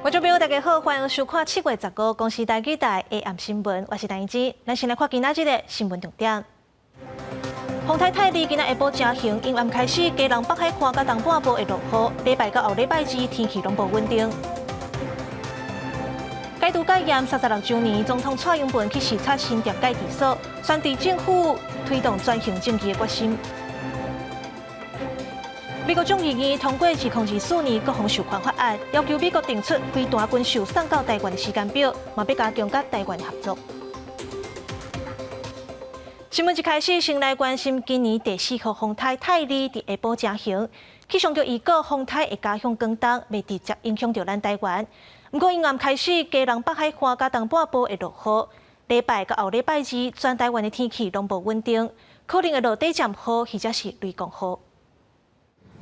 觀眾朋友，大家好，歡迎收看7月15公視台語台下暗新聞，我是陳怡之。咱先來看今仔日的新聞重點。風颱泰利今仔下晡成形，陰暗開始，基隆北海岸佮東半部會落雨。禮拜到後禮拜二天氣攏無穩定。解除戒嚴36週年，總統蔡英文去視察新店蓋治所，宣示政府推動轉型正義的決心。美國眾議院通過2024年國防授權法案，要求美國定出飛彈軍售送到台灣的時間表，嘛欲加強佮台灣合作。新聞一開始，先來關心今年第四號風颱泰利佇下晡成形。氣象局預告風颱會加向廣東，袂直接影響著咱台灣。毋過陰暗開始，基隆北海岸佮東半部會落雨。禮拜佮後禮拜二，全台灣的天氣攏無穩定，可能會落短暫雨或者是雷公雨。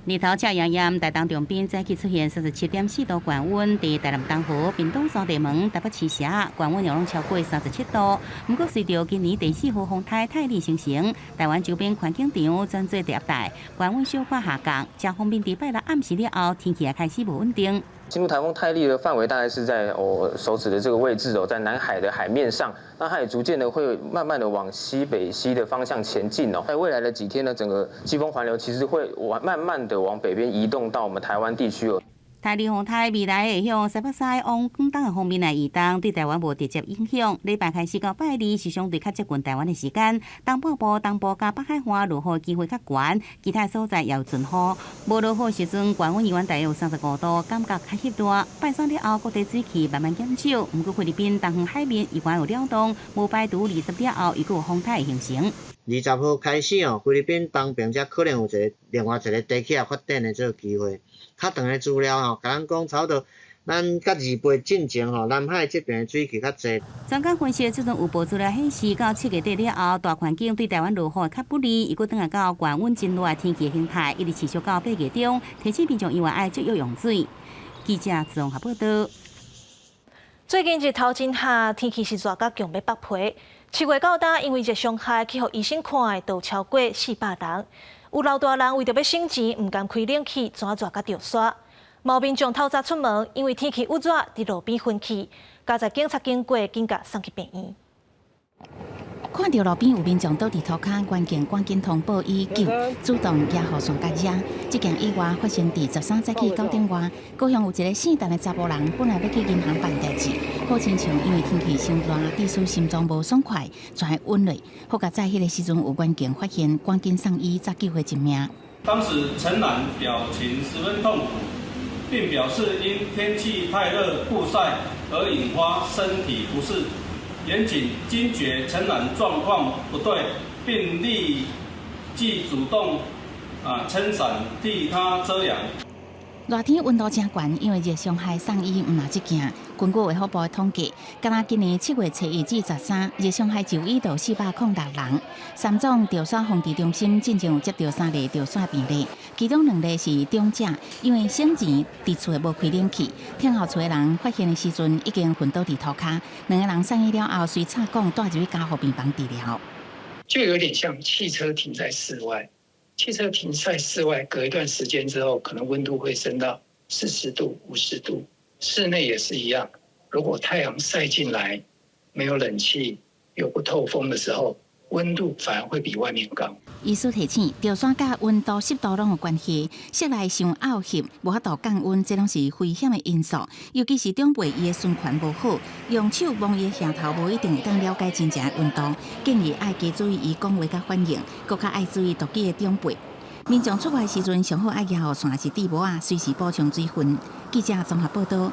日頭赤炎炎，台東長濱早起出現37.4度高溫，佇台南東河、屏東三地門、台北市社，高溫也攏超過37度。毋過隨著今年第四號風颱泰利生成，台灣周邊環境場轉做低壓帶，高溫小可下降，誠方便佇拜六暗時了後，天氣也開始無穩定。進入颱風泰利的範圍大概是在我手指的這個位置哦，在南海的海面上，那它也逐漸的會慢慢的往西北西的方向前進哦。在未來的幾天呢，整個季風環流其實會往慢慢的往北邊移動到我們台灣地區哦。泰利風颱未來會向西北西往廣東的方面來移動，對台灣無直接影響。禮拜開始到拜二是相對較接近台灣的時間，東半部、東部佮北海岸落雨機會較懸，其他所在也有陣雨。無落雨時陣，高溫依然大約有35度，感覺較翕熱。拜三了後，各地水汽慢慢減少，毋過菲律賓東方海面依然有擾動，無排除20了後又閣有風颱形成。20號開始哦，菲律賓東邊才可能有一個另外一個低氣壓發展的這個機會。較長的資料吼，共咱講差不多，咱佮28進前吼，南海這邊的水汽較濟。專家分析，這陣有報資料顯示，到7月底了後，大環境對台灣落雨會較不利，又閣轉來到高溫真熱的天氣形態，一直持續到8月中，提醒民眾猶原愛節約用水。記者綜合報道。最近日頭真曬，天氣是熱甲強欲縛皮。7月到今，因為熱傷害去予醫生看的，都超過400人。有老大人為著欲省錢，毋甘開冷氣，怎熱甲著沙。嘛有民眾透早出門，因為天氣鬱熱，佇路邊昏去，佳哉警察經過，緊共送去病院。看著路邊有民眾倒佇塗跤，員警趕緊通報以救，主動舉雨傘共遮。這件意外發生佇13早起9點外，高雄有一个姓陳的查埔人，本來欲去銀行辦代誌，好親像因為天氣傷熱，致使心臟無爽快，跩暈落。好佳哉彼个時陣有員警發現，趕緊送醫，才救回一命。當時陳男表情十分痛苦，並表示因天氣太熱曝曬而引發身體不適。員警驚覺陳男狀況不對，並立即主動撐傘替他遮陽。熱天溫度誠懸，因為熱傷害送醫毋若這件。根據衛福部的統計，敢若今年7月初1至13，熱傷害就醫著406人。三總著沙防治中心進前有接著三例著沙病例，其中兩例是長者，因為省錢佇厝無開冷氣，聽候厝的人發現的時陣已經昏倒佇塗跤。兩个人送醫了後，隨插管帶入去加護病房治療。就有點像汽車停在室外。汽車停在室外，隔一段時間之後，可能溫度會升到40度、50度。室內也是一樣，如果太陽曬進來，沒有冷氣又不透風的時候，溫度反而會比外面高。醫師提醒，著沙佮溫度、濕度攏有關係，室內傷漚濕，無法度降溫，這攏是危險的因素。尤其是長輩伊的循環無好，用手摸伊的額頭，無一定會當了解真正的溫度。建議愛加注意伊講話佮反應，閣較愛注意獨居的長輩。民眾出外時陣，上好愛舉雨傘是戴帽仔，隨時補充水分。記者綜合報道。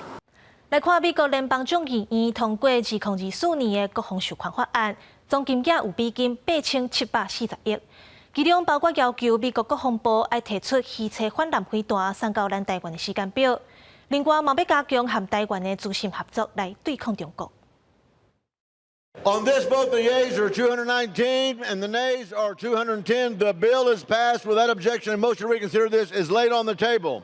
來看美國聯邦眾議院通過2024年的國防授權法案，總金額有美金8740億，其中包括要求美國國防部愛提出魚叉反艦飛彈送到咱台灣的時間表，另外嘛欲加強和台灣的資訊合作來對抗中國。 On this vote, the yeas are 219 and the nays are 210. The bill is passed without objection. A motion to reconsider this is laid on the table.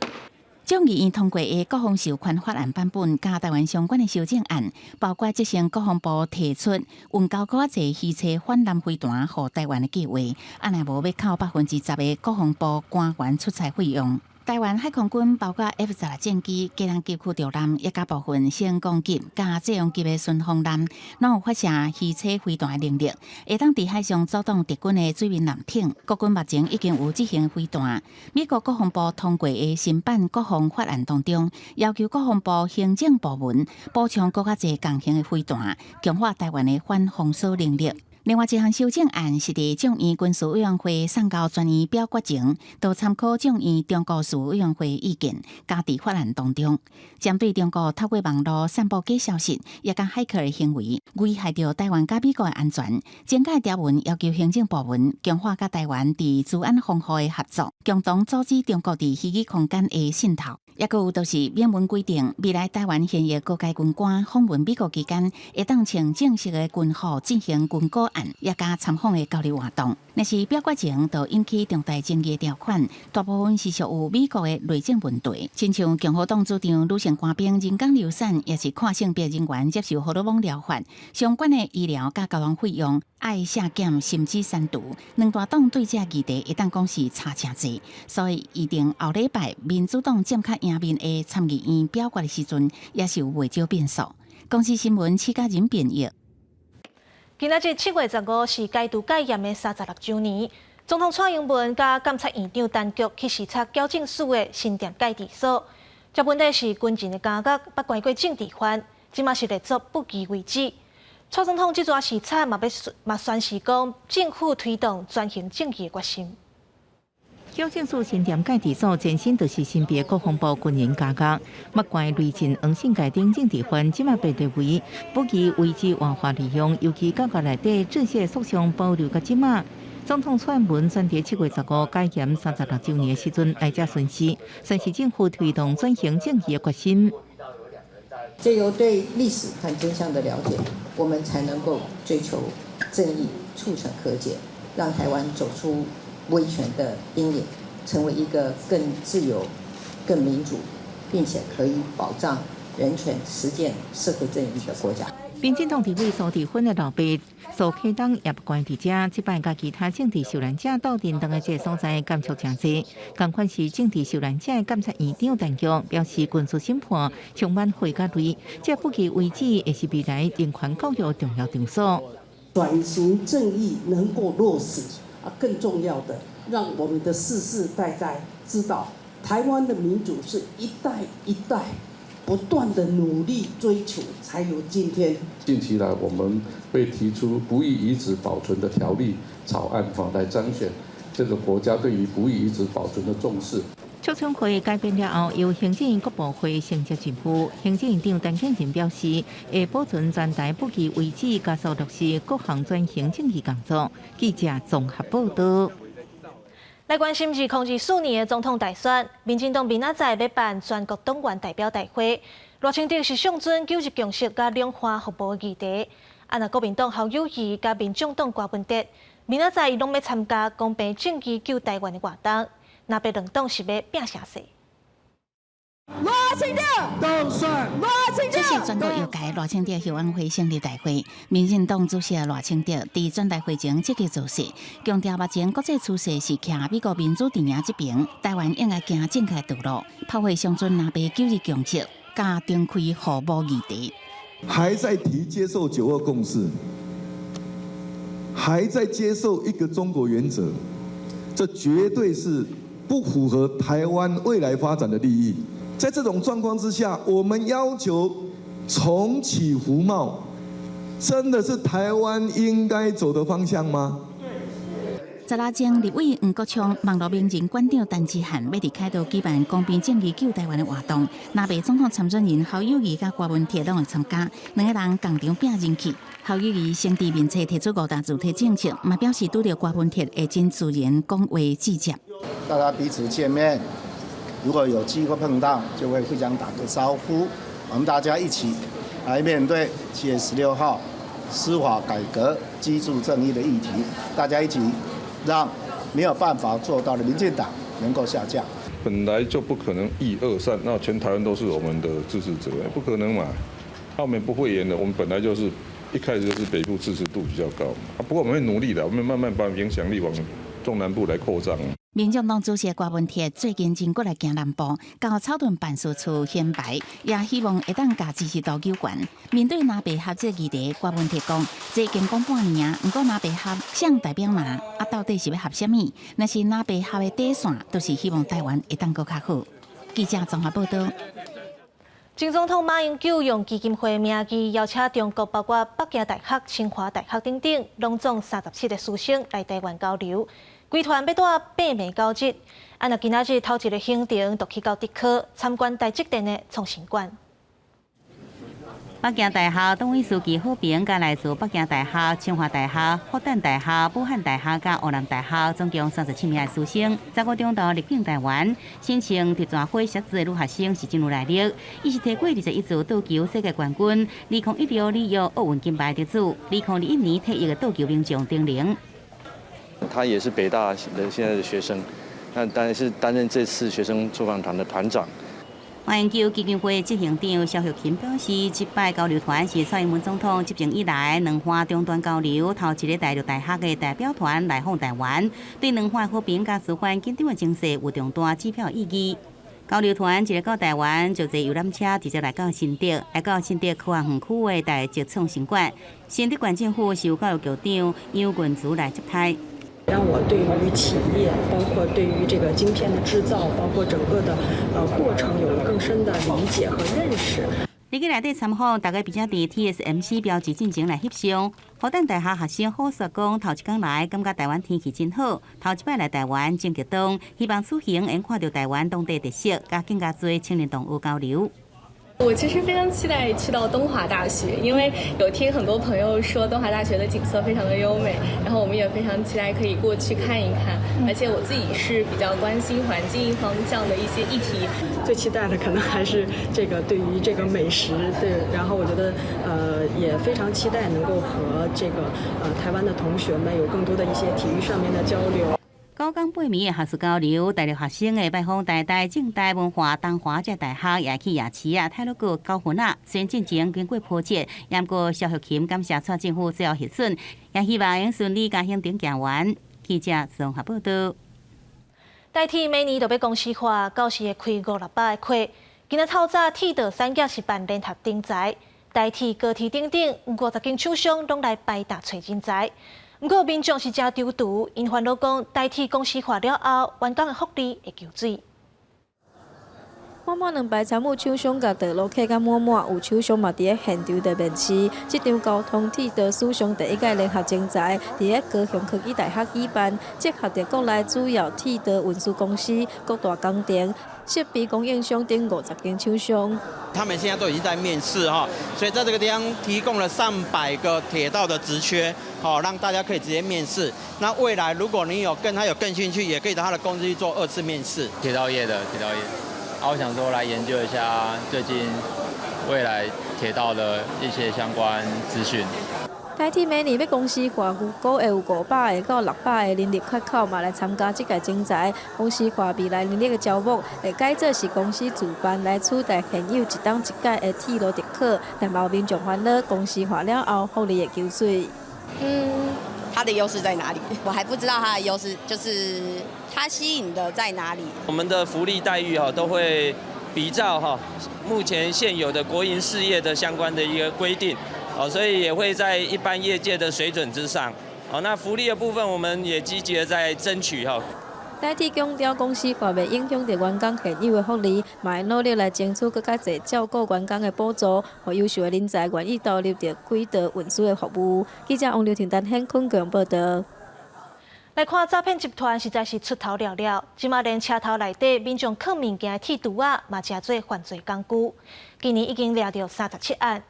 眾議院通過的國防授權法案版本，佮台灣相關的修正案，包括責成國防部提出運交閣較濟魚叉反艦飛彈予台灣的計畫，啊若無欲扣10%的國防部官員出差費用。台灣海空軍包括 F-16戰機、雞人級驅逐艦，以及部分升降級佮濟陽級的巡防艦，攏有發射魚叉飛彈的能力，會當佇海上阻擋敵軍的水面艦艇。國軍目前已經有這型飛彈。美國國防部通過的新版國防法案當中，要求國防部行政部門補充閣較濟仝型的飛彈，強化台灣的反封鎖能力。另外一項修正案是佇眾院軍事委員會送交全院表決前，都參考眾院中國事務委員會意見，加佇法案當中。針對中國透過網路散布假消息，以及駭客的行為，危害著台灣佮美國的安全，增加條文要求行政部門強化佮台灣佇資安防護的合作，共同阻止中國佇虛擬空間的滲透。抑閣有就是明文規定，未來台灣現役高階軍官訪問美國期間，會當穿正式的軍服進行軍顧案，也佮參訪的交流活動。若是表決前就引起重大爭議的條款，大部分是屬於美國的內政問題，親像共和黨主張女性官兵人工流產，抑是跨性別人員接受荷爾蒙療法，相關的醫療佮交通費用愛削減甚至刪除。兩大黨對這議題會當講是差誠濟，所以預定後禮拜民主黨佔較贏面的參議院表決的時陣，也是有袂少變數。公視新聞，施嘉仁編譯。今仔日7月15是解除戒嚴的36週年。總統蔡英文佮監察院長陳菊去視察矯正署的新店戒治所。這問題是軍人的監獄，捌關過政治犯，這馬是列作不義遺址。蔡總統這逝視察嘛欲嘛宣示講，政府推動轉型正義的決心。矯正署新店戒治所前身就是新北國防部軍人監獄，捌關雷震、黃信介等政治犯，這馬被列為不義遺址活化利用，尤其監獄內底這些塑像保留到這馬。總統蔡英文選佇7月15解嚴36週年的時陣來遮巡視，宣示政府推動轉型正義的決心。藉由對歷史和真相的了解，我們才能夠追求正義，促成和解，讓台灣走出威權的陰影，成為一個更自由、更民主，並且可以保障人權、實踐社會正義的國家。民進黨立委蘇治芬的老爸蘇啟東也關佇遮，這擺佮其他政治受難者鬥陣，當來這个所在感觸誠濟。仝款是政治受難者的監察院長陳菊表示，軍事審判充滿血佮淚，這不義遺址會是未來人權教育重要場所。轉型正義能夠落實啊，更重要的，讓我們的世世代代知道，台灣的民主是一代一代不斷的努力追求，才有今天。近期來，我們會提出不義遺址保存的條例草案，哈，來彰顯這個國家對於不義遺址保存的重視。促進會改編了後，由行政院國部會承接政府。行政院長陳建仁表示，會保存全台不義遺址，加速落實各項轉型正義工作。記者綜合報道。來關心2024年的總統大選，民進黨明仔載欲辦全國黨員代表大會，賴清德是上陣九二共識佮兩岸服貿議題。啊，若國民黨侯友宜佮民眾黨柯文哲，明仔載伊攏欲參加公平正義救台灣的活動。若白兩黨是欲拚聲勢。賴清德當選，賴清德。這是全國藥界賴清德後援會成立大會，民進黨主席賴清德佇全代會前積極造勢，強調目前國際趨勢是徛美國民主陣營這邊，台灣應該行正確道路，炮火上陣藍白九二共識，佮重開服貿議題。還在提接受九二共識，還在接受一個中國原則，這絕對是不符合台灣未來發展的利益。在這種狀況之下，我們要求重啟服貿，真的是台灣應該走的方向嗎？十六前立委黃國昌、網路名人館長陳之漢欲佇凱道舉辦公平正義救台灣的活動，藍白總統參選人侯友宜佮柯文哲攏會參加，兩个人仝場拚人氣。侯友宜先佇面冊提出五大主題政策，嘛表示拄著柯文哲會真自然講話直接。大家彼此見面，如果有機會碰到，就會互相打個招呼。我們大家一起來面對7月16號司法改革、居住正義的議題，大家一起讓沒有辦法做到的民進黨能夠下架。本來就不可能一二三，那全台灣都是我們的支持者，不可能嘛？那我們不會演的，我們本來就是一開始就是北部支持度比較高，啊，不過我們會努力的，我們慢慢把影響力往中南部來擴張。民眾黨主席郭文鐵最近真過來行南部，到草屯辦事處顯擺，也希望會當共支持度糾懸。面對藍白合這個議題，郭文鐵講：這已經講半年啊，毋過藍白合誰代表藍，啊到底是欲合啥物？若是藍白合的底線，都是希望台灣會當閣較好。記者綜合報道。前總統馬英九用基金會名義邀請中國包括北京大學、清華大學等等，攏總37個師生來台灣交流。規團欲蹛八暝九日，啊，若今仔日頭一个行程，就去到竹科參觀台積電的創新館。北京大學黨委書記郝平，佮來自北京大學、清華大學、復旦大學、武漢大學佮湖南大學，總共37名的師生，15中晝入境台灣，身穿特大灰鞋子的女學生是真有來歷。伊是提過21次桌球世界冠軍，2016里約奧運金牌得主，2021年退役的桌球名將丁寧。他也是北大的現在的學生，那當然是擔任這次學生出訪團的團長。馬英九基金會執行長蕭旭琴表示，這擺交流團是蔡英文總統執政以來兩岸中斷交流頭一个大陸大學的代表團來訪台灣，對兩岸和平佮紓緩緊張的情勢有重大指標意義。交流團一下到台灣，就坐遊覽車直接來到新竹，來到新竹科學園區的台積創新館。新竹縣政府是由教育局長楊潤雄來接待。讓我對於企業，包括對於這個晶片的製造，包括整個的過程，有了更深的理解和認識。入去內底參訪，大家並且佇 TSMC 標誌進前來翕相。復旦大學學生好說講，頭一工來感覺台灣天氣真好，頭一擺來台灣真激動，希望此行會看著台灣當地特色，佮更加濟青年同學交流。我其實非常期待去到東華大學，因為有聽很多朋友說東華大學的景色非常的優美，然後我們也非常期待可以過去看一看。而且我自己是比較關心環境方向的一些議題。最期待的可能還是這個對於這個美食，對，然後我覺得也非常期待能夠和這個台灣的同學們有更多的一些體育上面的交流。九工八暝的學術交流，大陸學生會拜訪台大、政大、文化、東華這大學，也去夜市啊、太魯閣九份仔。雖然進程經過波折，毋過蕭玉琴感謝蔡政府最後核准，也希望會順利共行程行完。記者綜合報道。台鐵每年都欲公司化，到時會開五六百个缺。今仔透早鐵道產業是辦聯合徵才，台鐵、高鐵等等50間廠商攏來排隊揣人才。毋過民眾是誠躊躇，𪜶煩惱講台鐵公司化了後，員工的福利會縮水。滿滿2排參與廠商共道路客甲滿滿，有廠商嘛佇咧現場佇面試。這場交通鐵道史上第一屆聯合徵才，佇咧高雄科技大學舉辦，集合著國內主要鐵道運輸公司、各大工程、設備供應商等50間廠商。他們現在都已經在面試哈，所以在這個地方提供了上百個鐵道的職缺，好讓大家可以直接面試。那未來如果你有跟他有更興趣，也可以到他的公司去做二次面試。鐵道業的鐵道業，啊，我想說來研究一下最近未來鐵道的一些相關資訊。台鐵明年欲公司化，預估會有500個到600個人力缺口嘛來參加這屆徵才。公司化未來人力的招募，會改做是公司自辦來取代現有一冬一改的鐵路特考，但嘛有民眾煩惱，公司化了後福利會縮水。嗯，它的優勢在哪裡？我還不知道它的優勢，就是它吸引的在哪裡。我們的福利待遇哈都會比照哈目前現有的國營事業的相關的一個規定。哦，所以也會在一般業界的水準之上。哦，那福利的部分，我們也積極的在爭取哈。台鐵強調，公司化袂影響著員工現有的福利，嘛會努力來爭取閣較濟照顧員工的補助，予優秀的人才願意投入著軌道運輸的服務。記者王劉婷、陳顯坤報道。來看詐騙集團實在是出頭了了，這馬連車頭內底民眾囥物件的鐵櫥仔嘛，成做犯罪工具。今年已經掠著37案。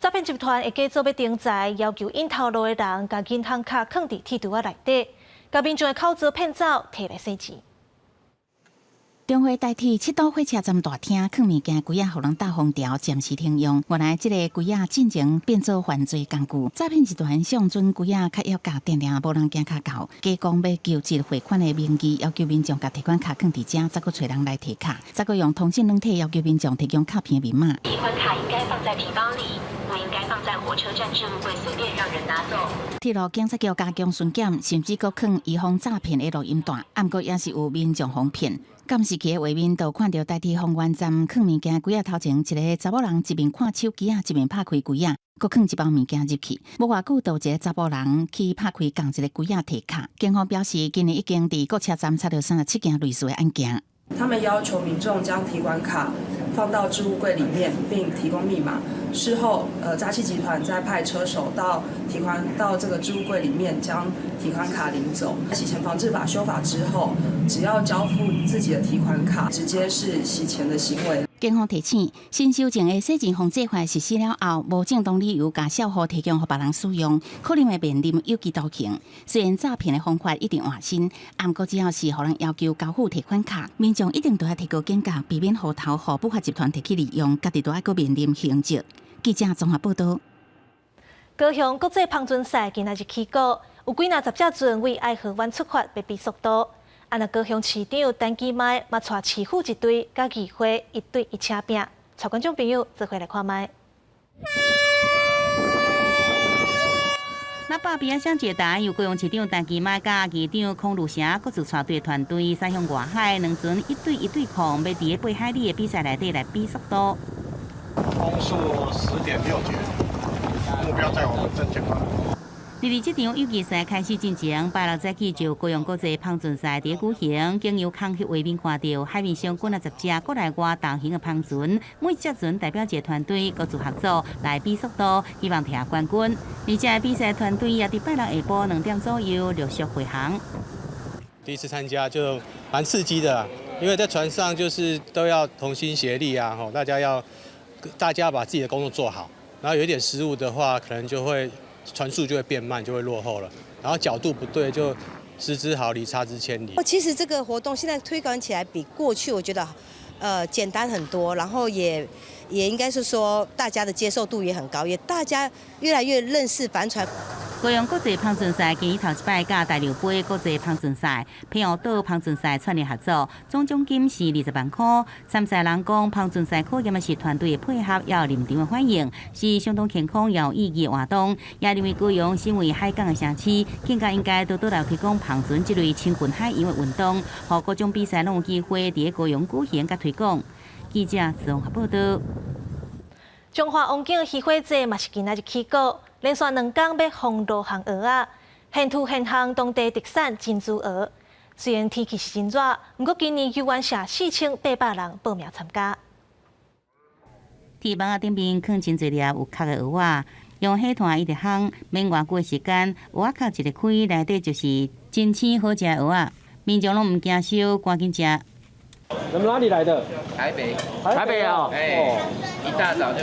詐騙集團會假做欲徵才，要求𪜶頭路的人共銀行卡囥佇鐵櫥仔內底，共民眾的口座騙走，提來洗錢。中和台鐵七堵火車站大廳囥物件櫃仔，予人鬥封條，暫時停用。原來這个櫃仔進前變做犯罪工具，詐騙集團相準櫃仔較要價，定定無人行較到，假講欲求職匯款的名義，要求民眾共提款卡囥佇遮，再閣揣人來提卡，再閣用通訊軟體要求民眾提供卡片密碼。提款卡應該放在皮包裡，不應該放在火火車站置物櫃隨便讓人拿走。鐵路警察局加強巡檢，甚至閣囥預防詐騙的錄音帶，毋過也是有民眾予騙。監視器的畫面就看著台鐵豐原站囥物件櫃仔頭前，一個查某人一面看手機仔，一面拍開櫃仔，閣囥一包物件入去。無偌久，就一個查埔人去拍開仝一个櫃仔提卡。警方表示，今年已經佇各車站查著37件類似的案件。他們要求民眾將提款卡放到置物櫃裡面，並提供密碼。事後，詐欺集團再派車手到提款到這個置物櫃裡面，將提款卡領走。洗錢防治法修法之後，只要交付自己的提款卡，直接是洗錢的行為。警方提醒，新修正的洗錢防制法實施了後，無正當理由共帳戶提供予別人使用，可能會面臨有期徒刑。雖然詐騙的方法一直換新，毋過只要是予人要求交付提款卡，民眾一定都愛提高警覺，避免戶頭予不法集團提去利用，家己都愛閣面臨刑責。記者綜合報道。高雄國際帆船賽今仔日起鼓，有幾若十隻船為愛河灣出發，欲比速度。啊，若高雄市長陳其邁嘛𤆬市府一隊佮議會一對一車拼，𤆬觀眾朋友做伙來看覓。那百邊仔雙捷達由高雄市長陳其邁佮議長孔如成各自帶隊團隊，駛向外海，兩船一對一對抗，欲佇咧8海里的比賽內底來比速度。風速10.6節，目標在我們正前方。佇這場友誼賽開始進前，拜六早起就高雄國際帆船賽佇舉行，經由空拍畫面看著海面上幾若十隻國內外大型的帆船，每隻船代表一個團隊，各自合作來比速度，希望摕下冠軍。而且比賽團隊也佇拜六下晡2點左右陸續回航。第一次參加就蠻刺激的，因為在船上就是都要同心協力啊，吼，大家把自己的工作做好，然後有一點失誤的話，可能就會船速就會變慢，就會落後了。然後角度不對，就失之毫釐，差之千里。其實這個活動現在推廣起來比過去我覺得，簡單很多，然後也應該是說大家的接受度也很高，也大家越來越認識帆船。高雄國際帆船賽今年頭一擺佮大陸杯國際帆船賽、澎湖島帆船賽串聯合作，總獎金是20萬塊。參賽人講，帆船賽考驗的是團隊的配合，也有臨場的反應，是相當健康又有意義的活動。也認為高雄身為海港的城市，更加應該多多來推廣帆船這類親近海洋的運動，予各種比賽攏有機會佇高雄舉行佮推廣。記者綜合報道。彰化王景漁火節嘛是今仔日起鼓。連續2工欲封路烘蚵仔，現吐現烘當地特產珍珠蚵。雖然天氣是真熱，毋過今年遊玩社4800人報名參加。鐵網仔頂面囥真濟粒有殼的蚵仔，用火炭一直烘，免偌久的時間，蚵仔殼一个開，內底就是真鮮好食的蚵仔。民眾攏毋驚燒，趕緊食。你們哪裡來的？台北。台北啊！哎，一大早就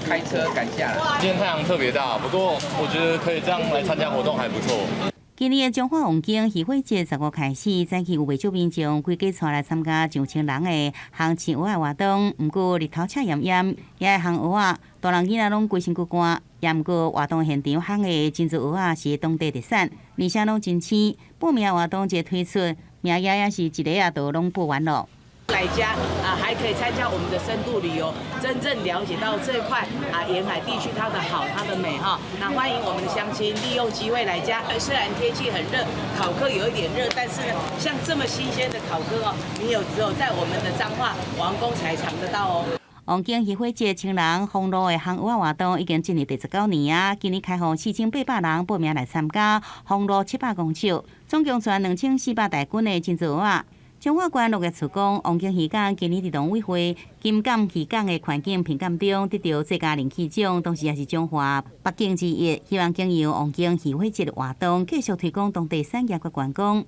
開車趕下來。今天太陽特別大，不過我覺得可以這樣來參加活動還不錯。今年的彰化王景漁火節15開始，早起有袂少民眾規家𤆬來參加上千人的烘青蚵仔活動。毋過日頭赤炎炎，也會烘蚵仔，大人囡仔攏規身軀汗。也毋過活動現場烘的珍珠蚵仔是當地特產，而且攏真鮮。報名活動一推出，名額也是一下仔就攏報完囉。來嘉啊，還可以參加我們的深度旅遊，真正了解到這塊啊沿海地區它的好、它的美哈。那歡迎我們的鄉親利用機會來嘉。雖然天氣很熱，烤蚵有一點熱，但是呢，像這麼新鮮的烤蚵哦，你有只有在我們的彰化王宮才嘗得到哦。王景漁火節千人封路的烘蚵仔活動已經進入第19年啊！今年開放4800人報名來參加，封路700公尺，總共船2400大斤的珍珠蚵仔。彰化縣農業處講，王景漁港今年佇農委會金港漁港的環境評鑑中得著最佳人氣獎，同時也是彰化八景之一。希望經由王景漁火節活動，繼續推廣當地產業佮觀光。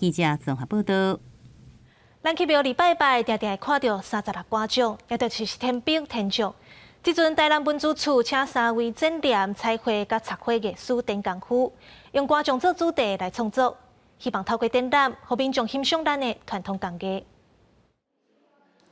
記者綜合報道。咱去廟裡拜拜，定定會看著36官將，也就是天兵天將。這陣台南文資處請三位剪簾、彩繪佮插花藝師陳功夫，用官將做主題來創作，希望透過展覽，予民眾欣賞咱的傳統工藝。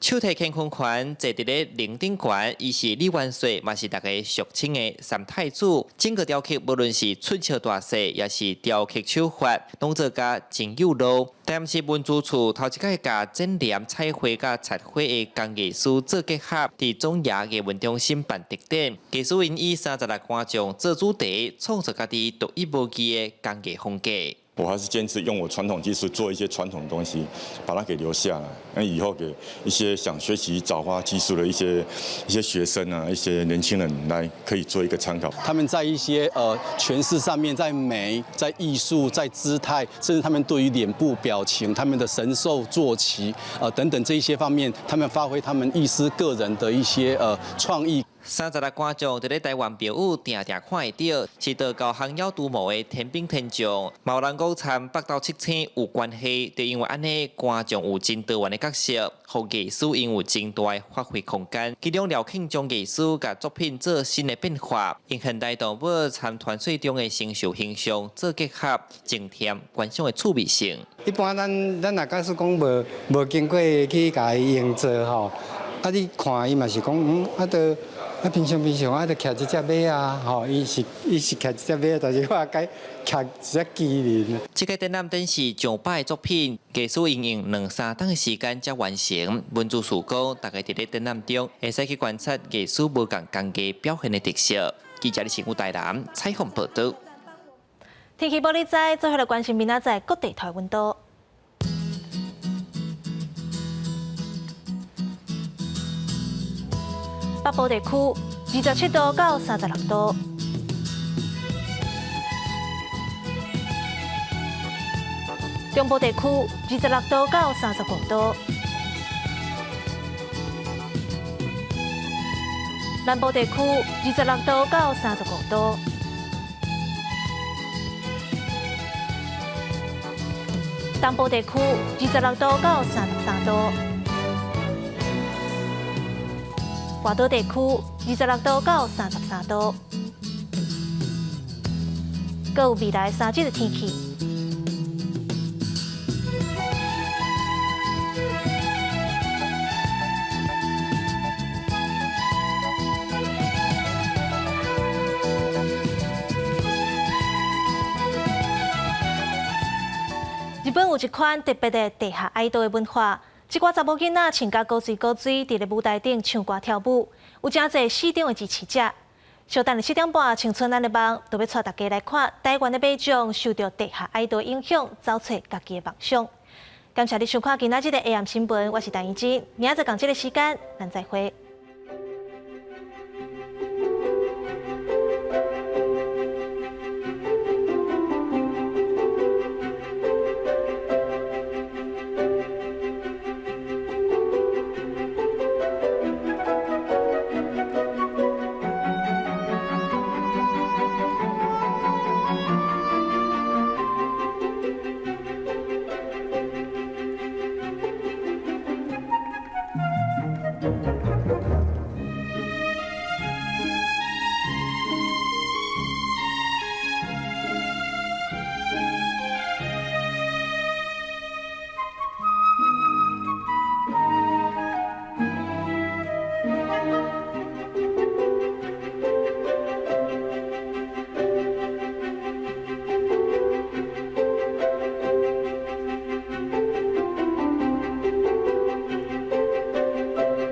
手提乾坤圈坐佇咧靈頂懸，伊是李元帥，嘛是大家俗稱的三太子。整個雕刻無論是出鞘大細，抑是雕刻手法，攏做甲真有路。台南市文資處頭一擺共剪黏彩繪佮漆繪的工藝師做結合，佇總爺藝文中心辦特展。藝師𪜶以36官將做主題，創造家己獨一無二的工藝風格。我還是堅持用我傳統技術做一些傳統東西，把它給留下來。那以後給一些想學習鑿花技術的一些學生啊，一些年輕人來可以做一個參考。他們在一些詮釋上面，在美、在藝術、在姿態，甚至他們對於臉部表情、他們的神獸坐騎等等這一些方面，他們發揮他們藝師個人的一些創意。 36官將佇咧台灣廟宇定定看會著，是道教降妖除魔的天兵天將。嘛有人講參北斗七星有關係，就因為按呢官將有真多元的角色，予藝師𪜶有真大的發揮空間。其中廖慶將藝師共作品做新的變化，用現代動物參傳說中的神獸形象做結合，增添觀賞的趣味性。一般咱咱若假使講無無經過去共伊營造吼，啊你看伊嘛是講啊都。啊，平常平常啊，就騎一隻馬啊，吼，伊是伊是騎一隻馬，但是我改騎一隻麒麟。這個展覽展示上百個作品，藝師𪜶用兩三冬的時間才完成。文資處講，大家佇咧展覽中會使去觀察藝師無仝工藝表現的特色。記者李新武台南採訪報導。天氣報你知，最後來關心明仔載各地台溫度。北部地區27度到36度，中部地區26度到35度，南部地區26度到35度，東部地區26度到33度。外島地區26度到33度，閣有未來3日的天氣。日本有一款特別的地下愛豆的文化。這寡查某囡仔穿甲古錐古錐，佇咧舞台頂唱歌跳舞，有誠濟死忠的支持者。小等7點半，青春咱的夢，就欲帶大家來看台灣的馬將受著地下愛豆影響，走出家己的夢想。感謝你收看今仔日的 AM 新聞，我是陳怡之，明仔載仝這个時間，咱再會。